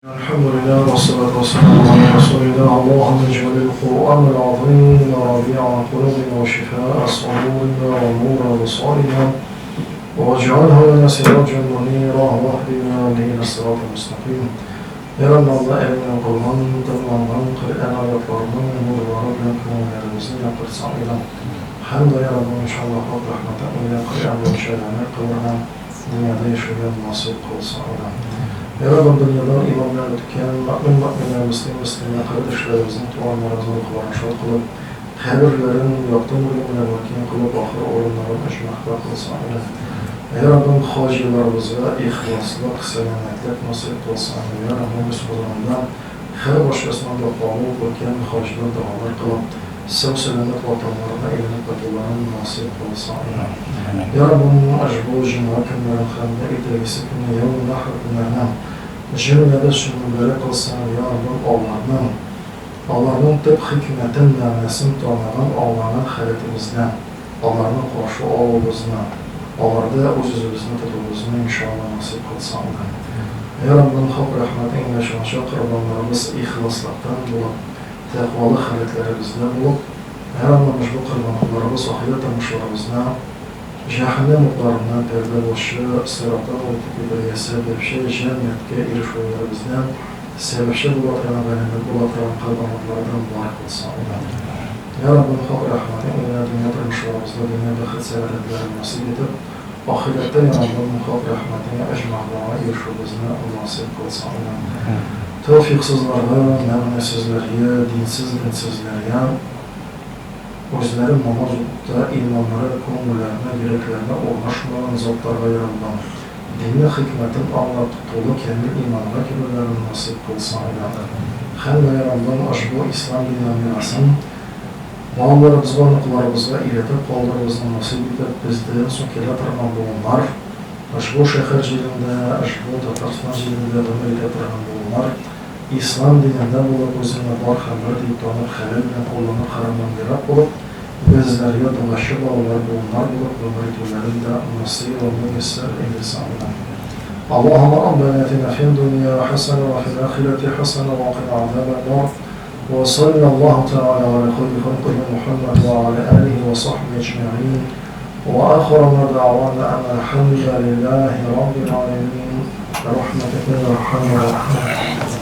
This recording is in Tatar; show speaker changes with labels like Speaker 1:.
Speaker 1: الحمد لله والصلاة والسلام على رسول الله اللهم اجعل القرآن العظيم ربيع قلوبنا وشفاء صدورنا ونور أبصارنا واجعله لنا سراجا منيرا واهدنا به الصراط المستقيم. Ya Rabbi Allah eline kılgan, tınlangan Kur'an ayetlerinin nurları bilen kılmalarımızı yaptırsan ilan. Hem de Ya Rabbi inşallah hak rahmete ile Kur'an boyunca amel kılırdan dünyada yaşayan nasip kılsa ilan. Ya Rabbi dünyadan imanla ötken, mümin müminler, müslim müslimler, kardeşlerimizin, tuğanlarımızın ruhlarını şad kılıp, kabirlerin yaktı nurlarına makin kılıp, ahir orunların ecmahda kılsa ilan. Ya Rabbim hacılarımıza ihlaslık, selametlik nasip kılsa Ya Rabbim biz huzurunda her başkasına da kabul ötken hacılar dualar kılıp, sağ selamet vatanlarına elinip katılarını nasip kılsa Ya Rabbim acbu cuma günlerin hem de idaresi günü, yevm-i nahr günlerine cümlede şunları kılsa Ya Rabbim Allah'ın tıp hikmetin mənasını tanıgan Allah'ın haletimizden, Allah'ın karşı olumuzuna, Allah'da öz-özümüzünü tutulumuzunu inşallah nasip kılsa Ya Rabbim hak rahmetinle şanşa kurbanlarımız ihlaslıktan bulup, təqvalı haletlerimizde bulup, Ya Rabbim bu kurbanlarımız ahiret durmuşlarımızına, cehennem otlarından perde başı, sırattan ötüp giderge sebepçi, cennetke erişuvlerimizden sebepçi bulatıran, ganimet bulatıran kurbanlardan var kılsa Ya Rabbim hak rahmetinle dünya durmuşlarımızda dünya bəxit səadətləri nasip edip, ahirette Ya Rabbim hak rahmetine ecma'lara erişuvimizni nasip kılsa Tevfiqsizlarga, mənasizlərə, dinsiz dinsizlərə, özləri namaz o'qida imonlari ko'ngillarına, yüreklerine ornaşmagan zatlarga Ya Rabbim, dini hikmetin anlap to'la kamil imonga kirularini nasip qilsa Hem de Ya Rabbim ushbu islom dini merosini bolalarımızga, unuqlarimizga iletib qoldirimizni nasip etib, bizdan so'ng kela turgan bugunlar, ushbu shahar yerinde, ushbu Tatariston yerinde ömür ete turgan bugunlar, İslam dininde bulup, o'zini bor xabar deyip tanıp, halal bilan qo'llanib, haromdan yiroq bo'lib, bizlarga do'g'ashi bolalar bugunlar bo'lib, ömür etuvlarini da nasip va muyassar eylesin. اللهم ربنا آتنا في الدنيا حسنة وفي الآخرة حسنة وقنا عذاب النار وصلى الله تعالى على خير خلقه محمد وعلى آله وصحبه أجمعين وآخر ما دعوانا أن الحمد لله رب العالمين برحمتك يا أرحم الراحمين.